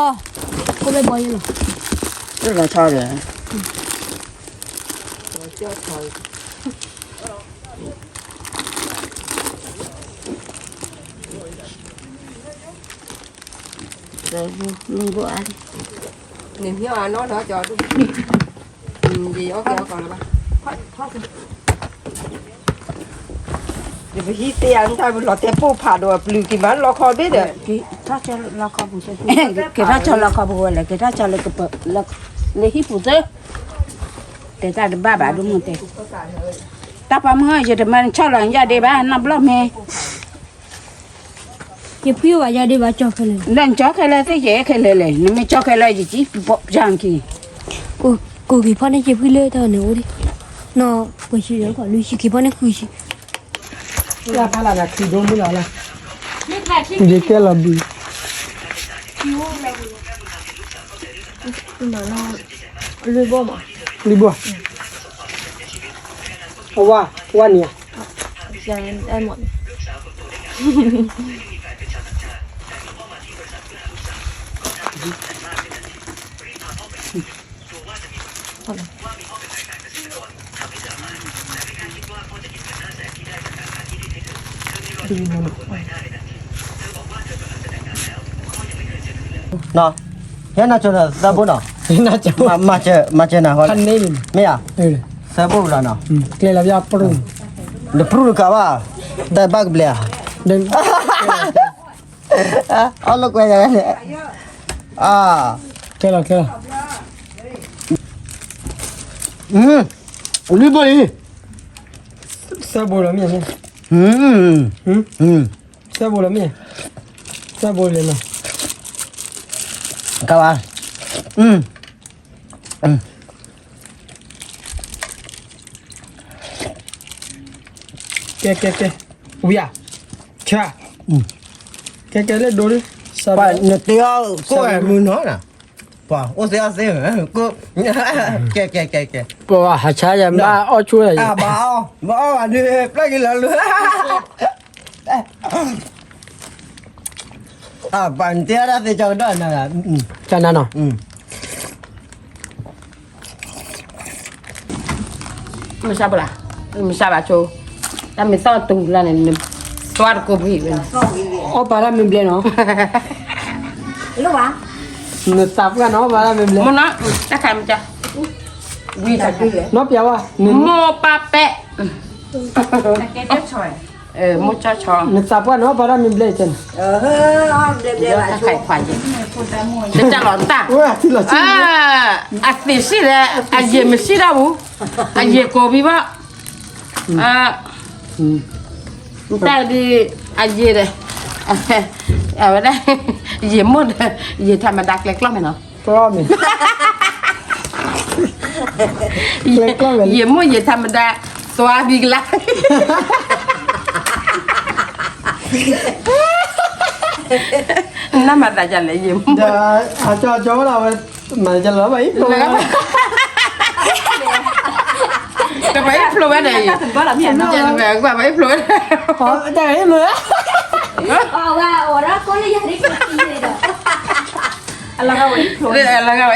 ခိၣ်ဘဲဘီယဲလီၤ, ကၠီၣ်ဆီဒီး နဟံးအီၤနီၢ်ဒီးကၠီ, ယအီၣ်ကဲအီၣ်ကီးလၢၤဘၣ်, ယပဟံးသ့ယၤနတၢ်လီၤတဲာ်ပိၢ်ဖးဒီးအပျုၤက့ၤမးလီခီဘ့ၣ်ဒီး, က့ၤထီၣ်ကၠီလီခီပူၤ, က့ၤထီၣ်ကၠီလီခီပူၤဝဲလဲၣ်, က့ၤထီၣ်ကၠီလၢဟံၣ်ပူၤသၢ, တဲတၢ်တဘၣ်ဘၣ်ဒိၣ်မုၢ်တဲ, တၢ်ပိာ်မုၣ်ဧၢ, ယတမၤနဆီၣ်လီၤနယၢ်ဒ့ဘၣ်, နီတဘျီမ့ၢ် ယဖှံဘၣ်ယၤဒ့ဘၣ်ကၠီခဲလၢာ်, လၢနကၠီခဲလၢာ်သ့ၣ်ယဲခဲလၢာ်လဲၣ်, နမ့ၢ်ကၠီခဲလၢာ်ယကံပျၢ်က့ၤ, ကိးက့ၤဖီန့ၢ်ယဖှံလၢတၢ်န့ၣ်အိၣ်ဒံး, နီၢ်ပှဲၤဆံဒီးကွၢ်လွံၢ်ဆံက့ၤဖီန့ၢ်ဃုဆံ, လၢဖးလၢ်ဒီးခံဒိမုၢ်လီၤလၢ, ယကဲလီၤဘုး, လွံၢ်ဘိမး, လွံၢ်ဘိ, အဝါ, ဝါန့ၣ်ဧါ နီၤ, ဟဲနၤကၠီၤနၤသၢဘိနီၤ, မၤစၢၤနၤ, မ့ၢ်ဧါ, သၢဘိလီၤနီၤ, နပြူၢ်တကးဘၣ်, တၢ်ဘၣ်ကဘျဲၣ်ဧါ, အီၣ်လၢကွဲးယၤန့ၣ်, အါ, လွံၢ်ဘိလံ, သၢဘိလီၤမ့ၢ်, သၢဘိလီၤမ့ၢ်, သၢဘိလီၤနီၤ, ကဘၣ်, ကဲ ကဲ ကဲ, ဝံၤဧါ, ဆါ, ကဲ ကဲ လၢဒိးလံ, နတ့အီၣ်ကိၣ်ဝဲမုၢ်နီၤ, ပှၤအိၣ်သ့အီၣ်သ့, ကဲ ကဲ ကဲ ကဲ, ပှၤဟးဆါယၤ ဘၣ်အီၣ်ဆိယၤ, ဘၣ်အီၣ်, ဘၣ်အီၣ်ဘၣ်ဒုး ပျဲၢ်က့ၤလီၤလူၤ ပှၤနတဲအီၣ်တၢ်သ့ကၠီကဒီးနၤ, ကနၤနီၤ, မုၢ်ဆါဘၣ်, မုၢ်ဆါဘၣ်ဆိ, တၢ်မ့ၢ်သီၣ်တူၤလၢန့ၣ်, နသွါတကိးပှံၤဝဲန့ၣ်, အီၣ်ပာ်တၢ်မ့ၢ်ဘျဲနီၤ, နသးပှၢ်နီၤ အီၣ်ပာ်တၢ်မ့ၢ်ဘျဲ, မ့ၢ်နီၤ, တၢ်ခါမ့ၢ်ကၢ, ဝံၤတၢ်ဒုးလဲၣ်, နီၢ်ပျးဝါ, မိၢ်ပၢ်ပဲး, ကဲကဲဆီၣ်ဝဲ မိၢ်ကၠီဆီ, နသးပှၢ်နီၤ ပှၤတၢ်မ့ၢ်ဘျဲၣ်တၢ်န့ၣ်, တၢ်လီၤတၢ်, အသ့ၣ်စံၣ်ဒီး အယံာ်မ့ၢ်စံၣ်တၢ်ပူၤ, အယံာ်ကိးဘံဘၣ်, တၢ်ဒ်အယံာ်ဒီး, အဝဲဒၣ်, ယံာ်မိၢ်ဒီး, ယံာ်ထးမဒါကျဲကျီၢ်မဲာ်နီၤ, ကျီၢ်မဲာ်, ယံာ်မိၢ်ယံာ်ထးမဒါ, သွါဘံကလါ နမၤသးဒ်လဲၣ်, ယံာ်မိၢ်, အကၠီကၠီဝဲဒၣ်ဝဲ, မၤကလီၤဘၣ်အံၤဖျိဝဲ, တပှၤအံၤဖျိဝဲဒီးအံၤ, ပှၤအံၤဖျိဝဲ, တၢ်အံၤဖျိဝဲ, လၢဂၤဝဲအံၤဖျိဝဲဒၣ် ဒီးပှၤအံၤဖျိဝဲကၠီကၠီလၢ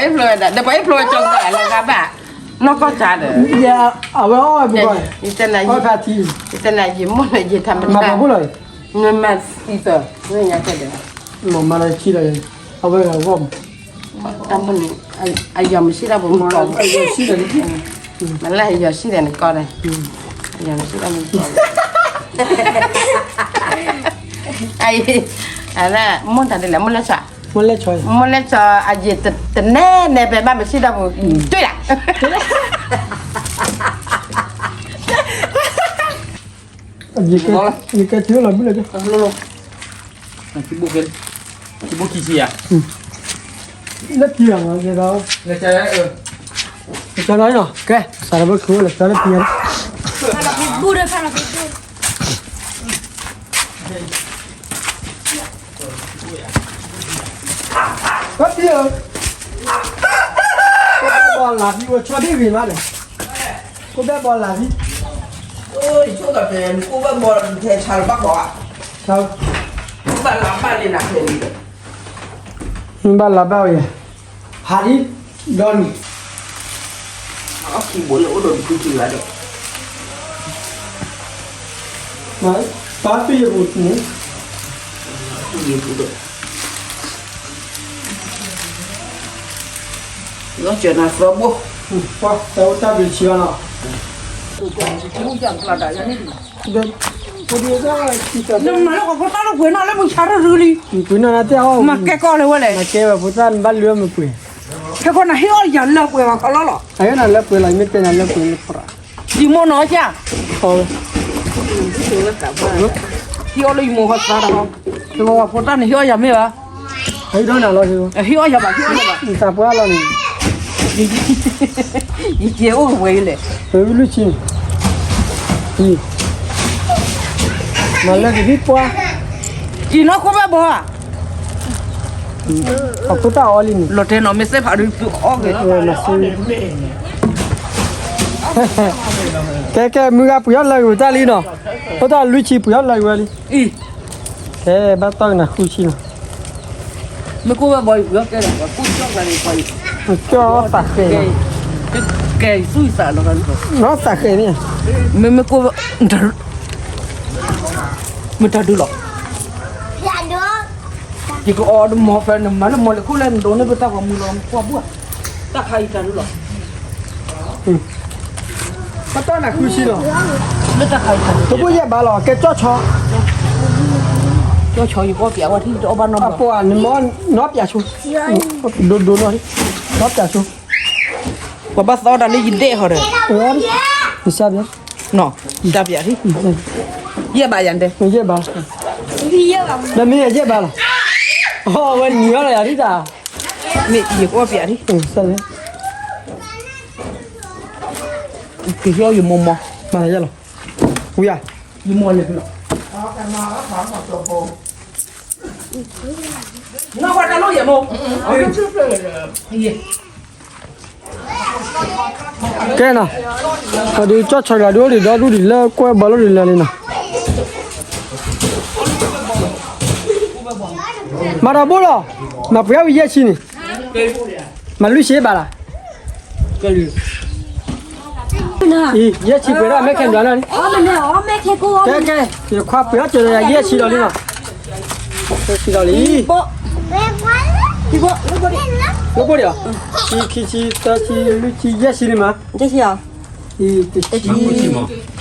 ဂၤဘၣ်, နီၢ်ကီၢ်ကၢ်ဒီး, အဝဲအီၣ်ဝဲပူၤကီၢ်, ယတဲနၤ, ယံာ်မိၢ်န့ၣ် ယံာ်ထးမဒါ, မၤဘၣ်ဖိလီၤ, နမၤသံသး, နညါတဲဒီး, မၤလီၤဆံလီၤ, အဝဲဂၤဂီၢ်မး, တၢ်မုၢ်န့ၣ်, အယံာ်မ့ၢ်စံၣ်တၢ်ပူၤမ့ၢ်ကီး, မ့ၢ်လၢအယံာ်စံၣ်ဒီးနကီးဒီး, အယံာ်မ့ၢ်စံၣ်တၢ်မ့ၢ်ကီး, အ, မိၢ်တၢ်ဒ်လဲၣ် မိၢ်လဲၣ်ဆီ, မိၢ်လဲၣ်ဆီ, မိၢ်လဲၣ်ဆီ, အယံာ်တနဲနဲဖဲဘၣ်မ့ၢ်စံၣ်တၢ်ပူၤ, တၢ် ယကဲထံလီၤဘုလၢ, ဘိခံဆံယၤ, လၢထံလီၤ, ကဲ, စးထီၣ်ဘၣ်ခိၣ်လၢကၠီလၢထံယၤ, ကၠီ, ဘီလၤဖံဝဲဆီဒ်ဂ့ၤမးလဲၣ်, ကိးဘၣ်ဘီလၤဖံ, ကိးဘၣ်ဘီလၤဖံထဲဆါလၢဘၣ်ဘီ, ဘၣ်လၤဘၣ်လံနၤဖဲ, ဘၣ်လၤဘၣ်ဝဲ, ဟးဒ်, ဒီနံၤ, အခံဘိလၢအိၣ်ဒီးတကူတဂၤဒီး, ပာ်ပ့ၢ်ယပူၤန့ၣ်, ယပူၤဒီး လီၤစၢၤနၤသီဘိ, ပှၤတၢ်အိၣ်တၢ်ဘျုးဆံးအီၤလီၤ, နမၤလၢပှၤဖိသၣ်လၢပှဲၤနီၢ်လၢမုၢ်ဆါရၢ်ရူလံ, ပှဲၤနီၢ်နၤတဲအီၤ, မၤကဲကီၢ်လၢဝဲလဲၣ်, မၤကဲဝဲဖိသၣ်နဘၣ်လုၢ်အီၣ်မ့ၢ်ပှဲၤ, ခဲကီၢ်နၤဟ့ၣ်အီၣ်ယၤလၢပှဲၤဝဲကီလီလီၤ, အဟ့ၣ်နၤလၢပှဲၤလီၤ ယမ့ၢ်တဲနၤလၢပှဲၤလၢပှဲၤ ယမိၢ်နီၢ်ကၢ်, ဟ့ၣ်အီၣ်လၢယမိၢ်ဟီသးတဟီ, ဖိသၣ်န့ၣ်ဟ့ၣ်အီၣ်ယၤမ့ၢ်ဘၣ်, ဟ့ၣ်အီၣ်ယၤဘၣ်, ဟ့ၣ်အီၣ်ယၤဘၣ်, သးပှၢ်လီၤန့ၣ်, ယကဲအိၣ်ဝဲလဲၣ်, လွံၢ်ဆံ, မၤလၢကဒံပှၢ်, အံၤနီၢ်ခိဘၣ်ဘီဧါ အခိၣ်တၢ်အီလံန့ၣ်, လီၤတဲနီၤ မ့ၢ်သ့ၣ်ဖးဒုးသုအီၣ်ဂ့ၤ, ကဲကဲ မုၢ်ဂၤပှ့ၤအီၣ်လၢဂ့ၤဝဲတၢ်လံနီၤ, အိၣ်တၢ်လွံၢ်ဆံပှ့ၤအီၣ်လၢဂ့ၤဝဲလံ, ကဲ ဘၣ်တီၢ်ကနၤဃုဆံနီၤ, မ့ၢ်ကိၢ်ဘၣ်ဘီအံၤပှ့ၤအီၣ်ကဲဒီး ပှၤကိၢ်ကၠီၣ်ကျါန့ၣ် ပှၤအံၤ, ကၠီၣ်သးဃဲး, ကဲအံၤသူၣ်အံၤသးလီၤ, နီၢ်သးဃဲးန့ၣ်, မ့မ့ၢ်ကိၢ်ဘၣ် မ့ၢ်တၢ်ဒုးလီၤ, ယကအီၣ်တမီၤဖဲနမၤလၢမီၤလၢခိၣ်လၢနဒိးန့ၢ်ပတၢ်ဂီၤမူလီၤ ကွၢ်ဘၣ်, တၢ်ခါအံၤတၢ်ဒုးလီၤ, ပတၢ်နၤဃုဆံလီၤ, လၢတၢ်ခါအံၤတၢ်ဒုး, တဘိယဲၢ်ဘးလီၤ ကဲကၠီၣ်ဆီ, ကၠီၣ်ဆီယကအီၣ်ပၠးဝဲထံၣ်တအီၣ်ဘၣ်နီတဘျီ, အပှၤနမီၤနီပၠးဆိ, ဒိဒိနီ, နီပၠးဆိ, ပှၤဘၣ်သီတၢ်လၢယဒဲးဟီဒီး, ယစၢ်ပၠး, နီ, ယတၢ်ပၠးထံၣ်, ယဲၢ်ဘးယၤတဲ, ယဲၢ်ဘး, ဒီးမ့ၢ်ယဲၢ်ဘးလီၤ, အဝဲနံၤအီၣ်လီၤယၤဒ်တၢ်, မ့ၢ်ယကအီၣ်ပၠးထံၣ်, ကဟ့ၣ်အီၣ်ယမိၢ်မီၤ, မၤလၢယလီၤ, ဝံၤဧါ, ယမိၢ်န့ၣ်လီၤ, နီၢ်ဝဲတၢ်လိၣ်ယမိၢ်, ကဲနီၤ, ပှၤဒုးကၠီၣ်ဆီလီၤဒုးအိၣ်ဒံးဒီဒူၣ်ဒံးလၢကွဲဘီလိၣ်ဒံးလၢာ်လံနီၤ, မၤတၢ်ဘိလီၤ, မၤပှဲၤဝံၤယဲၢ်ဆံန့ၣ်, မၤလွံၢ်ဆံဘၣ်လီၤ, အံၤ ယဲၢ်ဆံပှဲၤဒီးမ့ၢ်ခဲဒွးနီၤလံ, ကဲကဲ ယခွါပှဲၤအီၣ်စၢၤဒီးယၤယဲၢ်ဆံလီၤလံနီၤ, ယဲၢ်ဆံလီၤလံ, လၢဘိဒံး, ခံဆံ သၢဆံ လွံၢ်ဆံ ယဲၢ်ဆံလံမး, ယဲၢ်ဆံဧါ, တဆံ, ခံဆံ, သၢဆံ,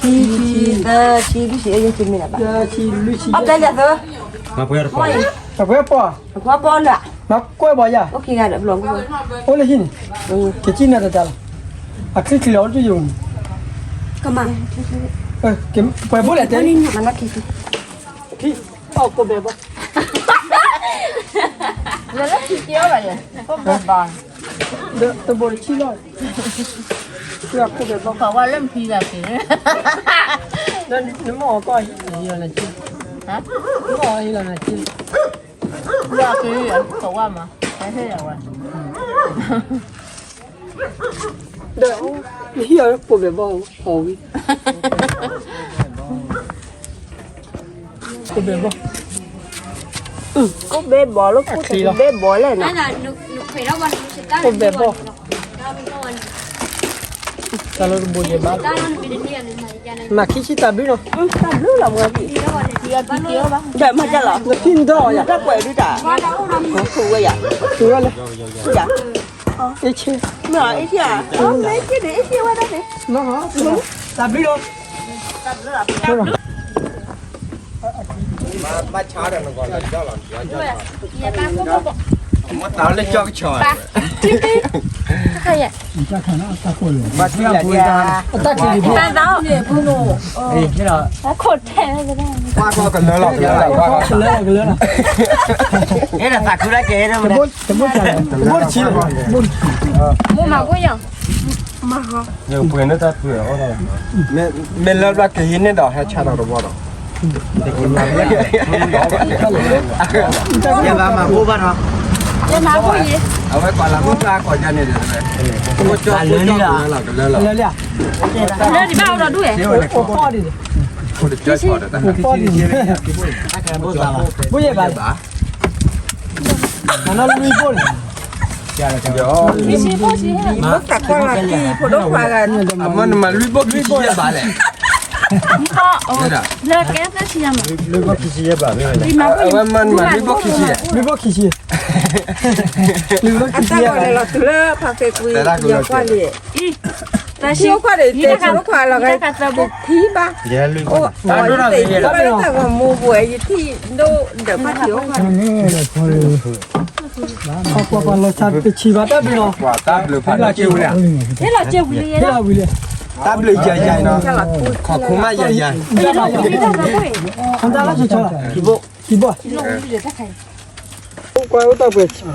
လွံၢ်ဆံ, ယဲၢ်ဆံမ့ၢ်ဒၣ်ဘၣ်, အီၣ်ပျဲလၢသၢ, အပှဲၤပီၢ်, အပှဲၤပီၢ်လၢ, မၤကွဲဘၣ်ယၤ, အိၣ်လၢဟံၣ်န့ၣ်, ကစံၣ်နၤတတၢ်လီၤ, အချံချံလီၤအိၣ်တယုၢ်, ကမၤ, ပှဲၤဘိလဲၣ်တဲ, အီၣ်ကိးဘဲဘီ, လၢလၢခံက့ၤအီၣ်ဘၣ်ယဲ, ကိးဘဲဘီ, တဘိတဆံလီၤ, ကိးဘဲဘီ, ခီဝါလၢမဖံဂၤက့ၤ, နမ့ၢ်အီၣ်ကီၢ်ဟံၣ်လီၤနၤက့ၤ, နမ့ၢ်အီၣ်ဟံၣ်လီၤနၤက့ၤ, ယက့ၤ, ခီဝါမး, ဟဲဟဲယၤဝဲ ဒီး နဟံၣ်အီၤကိးဘဲဘီအီၤဝံၤ, ကိးဘဲဘီ, ကိးဘဲဘီလၢကိးဘဲဘီလဲၣ်နီၤ, ကိးဘဲဘီ, တၢ်လၢတဘိယဲဘၣ်, မၤခံဆံတၢ်ဘျုးနီၤ, တၢ်ဘျုးလီၤမး, ဒီးမၤတၢ်လီၤ, နဖံနဒီးယၤ, တၢ်ကွဲးဒုတၢ်, ဝဲယၤ, ဝဲလဲၣ်, အ့ၣ်ဆ့, မ့ၢ်အ့ၣ်ဆ့, အ့ၣ်ဆ့ဝဲဒၣ်န့ၣ်, တၢ်ဘျုးလီၤ, ဘၣ်ဆါဒီးနဂီၢ်လီၤ, မ့ၢ်တၢ်လၢကၠီကဆီ, ဘၣ်ဆါဒီး, တၢ်ခိၣ်ထဲ, ကွၢ်ကလၢလီၤ, ကလၢလီၤ, ကလၢလီၤ, အဲၣ်ဒိးသးခုတၢ်ကဲ, တဘိတဆံ, မိၢ်မၤကိၢ်ယၤ, မၤဟီ, ပှဲၤန့ၢ်တၢ်ပှဲၤအီၣ်, မ့ၢ်လၢဘျီကဟံးန့ၢ်ဒီးဟဲဆါဒီးတဘီဒီး, ယဘၣ်မၤဘိဘၣ်နီၤ, ယမၤဘိယဲ, အဝဲကွၢ်လၢဘိပျၢ်ကွၢ်ယၤန့ၣ်ဒီး, ကလၢလီၤ, လၢဒံးဘၣ်အိၣ်ဒီးဒူၣ်ဝဲ, ဘိယဲဘၣ်, မ့ၢ်တၢ်ကွၢ်လၢကံဖိဒိၣ်ခွါဂၤန့ၣ်, အမ့ၢ်နမၤလွံၢ်ဘိခံဆံယဲၢ်ဘၣ်လဲၣ်, လၢကဲသၢဆံယဲၢ်မး, လွံၢ်ဘိခံဆံယဲၢ်ဘၣ်, အဝဲမ့ၢ်နမၤလွံၢ်ဘိခံဆံ, လွံၢ်ဘိခံဆံ, လွံၢ်ဘိခံဆံယဲၢ်ဘၣ်, လၢဖါသ့ကွံ, ယကွၢ်လံ, တၢ်ဆံခွါဒီး တဲဆံခွါလီၤဂၤ, ထံဘၣ်, အိၣ်, တၢ်ဂီၤမူပူၤ ယထံၣ်ဒိၣ်ဒီးဖါထံအိၣ်ခွါ, ကွၢ်ကွၢ်ကွၢ်လီၤဆါတဆံဘၣ်တၢ်ဘျုးလီၤ, ဟ့ၣ်လီၤစ့ဝံၤလံ, ဟ့ၣ်လီၤစ့ဝံၤလံ, ဟ့ၣ်လီၤဝံၤလံ, တၢ်ဘျုးယၤယၤနီၤ, ခီၣ်ခိၣ်မးယၤယၤ, ခံဘိ, ခံဘိ, ကွၢ်အိၣ်တၢ်ပှဲၤ, ခံဆံ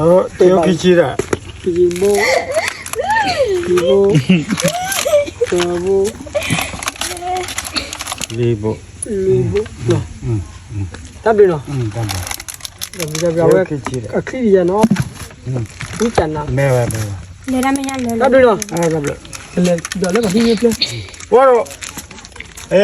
ဒီး, ခံဘိ, ခံဘိ, သၢဘိ, လွံၢ်ဘိ, လွံၢ်ဘိ, တၢ်ဘျုးနီၤ, တၢ်ဘျုး, အဝဲ, အချံယၤနီၤ, ဝံကနၤ, တၢ်ဘျုးနီ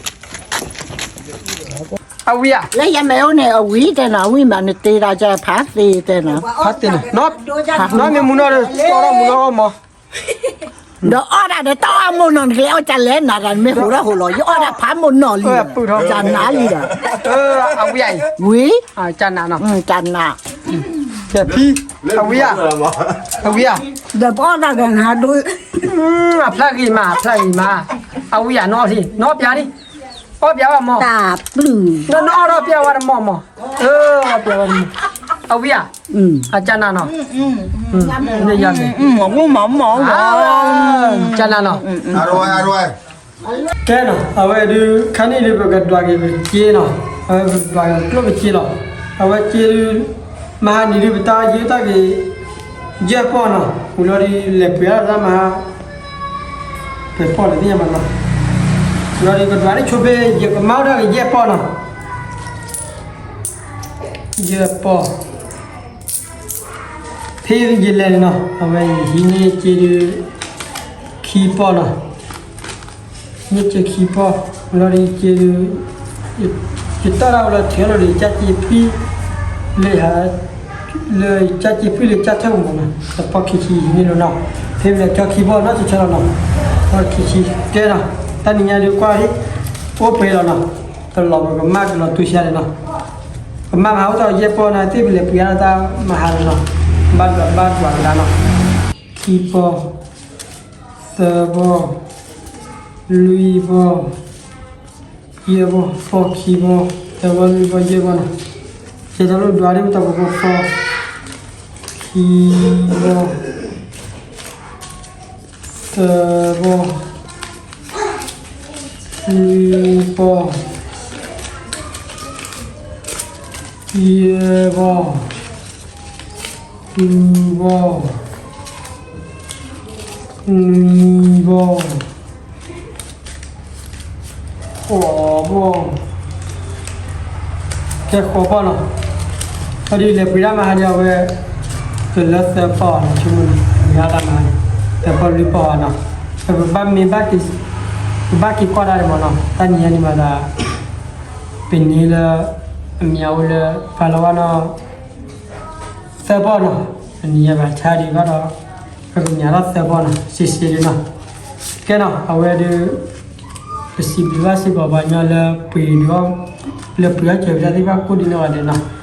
ၤ, ကလဲၤဒီးလၢပှၤဟံၣ်န့ၣ်ဖျၢၣ်, ဝဲဒီး, အဝံဧါ, လၢယမဲာ်အိၣ်န့ၣ် အဝံတဲနီၤ, အဝံမးနတ့တၢ်ကဖးသ့တဲနီၤ, ဖးသ့နီၤ, နီၢ်မ့ၢ်မူနီၢ်ဒီး တီၢ်ထီၣ်မူနီၢ်အီၣ်မး, ဒီးအီၣ်ဒၣ်ဒီးတၢ်အီၣ်မိၢ်နီၢ်န့ၣ် ကလဲၤအီၣ်ကလဲၤနၤဒီး မ့ၢ်ဟူးထီၣ်ဟူးလီၤ, ယအီၣ်ဒၣ်ဖးမိၢ်နီၢ်လံဒီး, ကနၤလံဒီး, အဝံဧါ, ဝံ, ကနၤနီၤ, ကနၤ, ဖံ, အဝံဧါ, အဝံဧါ, ဒီးပအီၣ်ဒၣ်ဒီးနၤဒိ, အဖျါဂ့ၤမး အဖျါဂ့ၤမး, အဝံဧါ နီၢ်ထံ နီၢ်ပျါလံ, အီၣ်ပျါဘၣ်မး, တၢ်ပျုၢ်, နအီၣ်ထီၣ်ပျါဝဲတမီၢ်မး, အီၣ်ပျါဝဲတမီၢ်, အဝံဧါ, အကနၤနီၤ, အဝံမးမး, ကနၤနီၤ, ကဲနီၤ အဝဲဒုး ခါန့ၣ်ဒုး ပကဒွးက့ၤပစ့နီၤ, အဝဲပကဒွးက့ၤကျိၣ်ပစ့လီၤ, အဝဲစ့ဒုး မဟါနံၤဒုး ပတၢ်ယိၣ်တၢ်က့ၤ ယဲၢ်ပီၢ်နီၤ, ဝံၤလီၤဒုး လဲၤပှ့ၤအါတၢ်မဟါ, ပှ့ၤပီၢ်လၢသ့ၣ်ညါမးနီၤ, ဝံၤလီၤဒုး ကဒွးန့ၣ်ဆိဖဲ ယကမါအီၣ်တၢ်က့ၤယဲၢ်ပီၢ်နီၤ, ယဲၢ်ပီၢ် ဖဲယလဲၤန့ၣ်နီၤ အဝဲယဟံးန့ၢ်စ့ဒုး ခံပီၢ်နီၤ, န့ၢ်စ့ခံပီၢ်, လီၤဒုးစ့ဒုး ယတၢ်ဒၣ်ဝဲလီၤထံၣ်လီၤဒီး ယကၢ်စ့ဖှံလၢ လၢယကၢ်စ့ဖှံလၢယကၢ်ထၢၣ်မးနီၤ, တပီၢ်ခံဆံယဟံးန့ၢ်လီၤနီၤ, ဖဲပလဲၤကၠီခံပီၢ်နီၤ တဆၢလီၤနီၤ, ပီၢ်ခံဆံကဲနီၤ, တၢ်နံၤညါဒုးကွၢ်လံ, အိၣ်ပှဲၤလီၤနီၤ, တလီၤပကမၣ်ကလီၤတူၢ်ဆါန့ၣ်နီၤ, ပမၣ်မဟါအိၣ်ထီၣ်ယဲၢ်ပီၢ်နီၤ သ့ၣ်ပလဲၤပှ့ၤအါတၢ်မဟါန့ၣ်နီၤ, ဘၣ်ဒွးဘၣ်ဒွးကဒါနီၤ, ခံပီၢ်, သၢပီၢ် လွံၢ်ဘီ, ယဲၢ်ဘီ, ဖီခံဘီ, သၢဘီ, လွံၢ်ဘီ, ယဲၢ်ဘီနီၤ. ယဲၢ်တၢ်လိၣ်ဒွးဒ်ပတၢ်ကပီၤဖီ, ခံဘီ, သၢဘီ, လွံၢ်ဘီ, ယဲၢ်ဘီ, ဃုဘီ, နွံဘီ, ဃိးဘီ, ကဲဃိးဘီနီၤ. အဒ်လဲၤပှ့ၤဒၣ်မးဟါဒီးအဝဲ ကလၢသၢဘီနီၤ ဆိကမိၣ်န့ၣ် ပှ့ၤဒၣ်တၢ်မးန့ၣ် သၢဘီလွံၢ်ဘီနီၤ. ပဘၣ်မ့ၢ်ဘၣ်က့ၤ ပဘၣ်က့ၤကွၢ်ဒၣ်န့ၣ်မးနီၤ တၢ်နံၤညါန့ၣ်မးသး ပန့ၢ်လၢ အမံၤအအိၣ်လၢ ပာ်လီၤဝဲနီၤ သၢဘီနီၤ. ပနံၤညါဘၣ်ဆါဒံးဘၣ်ဒီး ပကမၤထီၣ်သၢဘီနီၤ စံးစ့ဒုနီၤ. ကဲနီၤ အဝဲဒုး ပစံးဘျုးဘၣ်စ့ၢ်ကီးပှၤကညီလၢပှ့ၤဒုးအီၣ် လၢပှ့ၤအီၣ်စၢၤပတၢ်သ့ၣ်တဖၣ်ကိးဒ်နီၢ်ဂၤဒဲးနီၤ.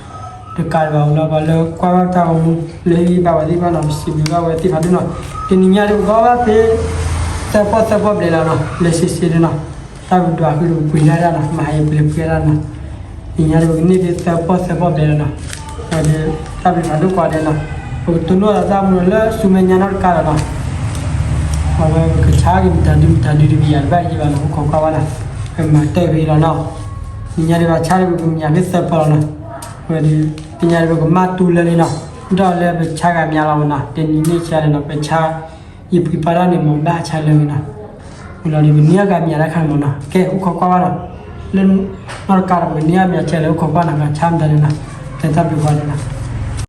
တကးဒံးဘၣ်လၢပှၤလၢကွၢ်ဘၣ်တၢ်ဂီၤမူ လၢဟ့ၣ်ဂံၢ်ဘါပှၤသ့ၣ်တဖၣ်နီၤ ပစံးဘျုးဘၣ်ဝဲသ့ၣ်တဖၣ်ဒုနီၤ. တနံၤညါဒုးပကဘၣ်ဖဲ သၢဘီသၢဘီဘျဲၣ်လီၤနီၤ လၢစံးစ့ဒုနီၤ. တၢ်ပဒွးဃုဒုးပပှ့ၤဒၣ်ဒၣ်နီၤ မၤဟးယပှ့ၤပှ့ၤဒၣ်နီၤ. နံၤညါဒုးပကန့ၢ်ဖဲသၢဘီသၢဘီဘျဲၣ်လီၤနီၤ. ဝဲဒုး တၢ်ဘျုးဖးဒိၣ်ကိးဂၤဒဲးနီၤ. ပကတိၢ်နီၣ်သးသမူလၢဆူမဲာ်ညါနီတကးလီၤနီၤ. အဝဲပကဆါက့ၤမတၤဒုမတၤဒုတပယၤတဘၣ်ယံၤဘၣ်နီၤ ပခိးကွၢ်ဘၣ်နီၤ. ပမၤတၢ်ဖဲအံၤလီၤနီၤ. နံၤညါဒုးဘၣ်ဆါဒုးပကမၤဖဲသၢဘီလီၤနီၤ. ဝဲဒုး နံၤညါဒုးပကမၤတူလၢာ်လံနီၤ. ဒီးလၢပဆါဂၤမံၤလီၤမးနီၤ တနံၤန့ၣ်ဆါလီၤနီၤ ပဆါ ယပှ့ၤပာ်တၢ်န့ၣ်မ့ၢ်ဘၣ်ဆါလၢာ်နီၤ. ဝံၤလီၤဒုးပန့ၢ်အဂၤမံၤလၢခါန့ၣ်မးနီၤ ကဲအိၣ်ခိးကွၢ်ဘၣ်နီၤ. လၢ နီတကးဒီး ပကန့ၢ်အဂၤမံၤဆါလၢအိၣ်ခိးကွၢ်နီၤ ဂၤဆါမတၤဒုနီၤ. ကဲတၢ်ဘျုးကိးဂၤဒဲးနီၤ.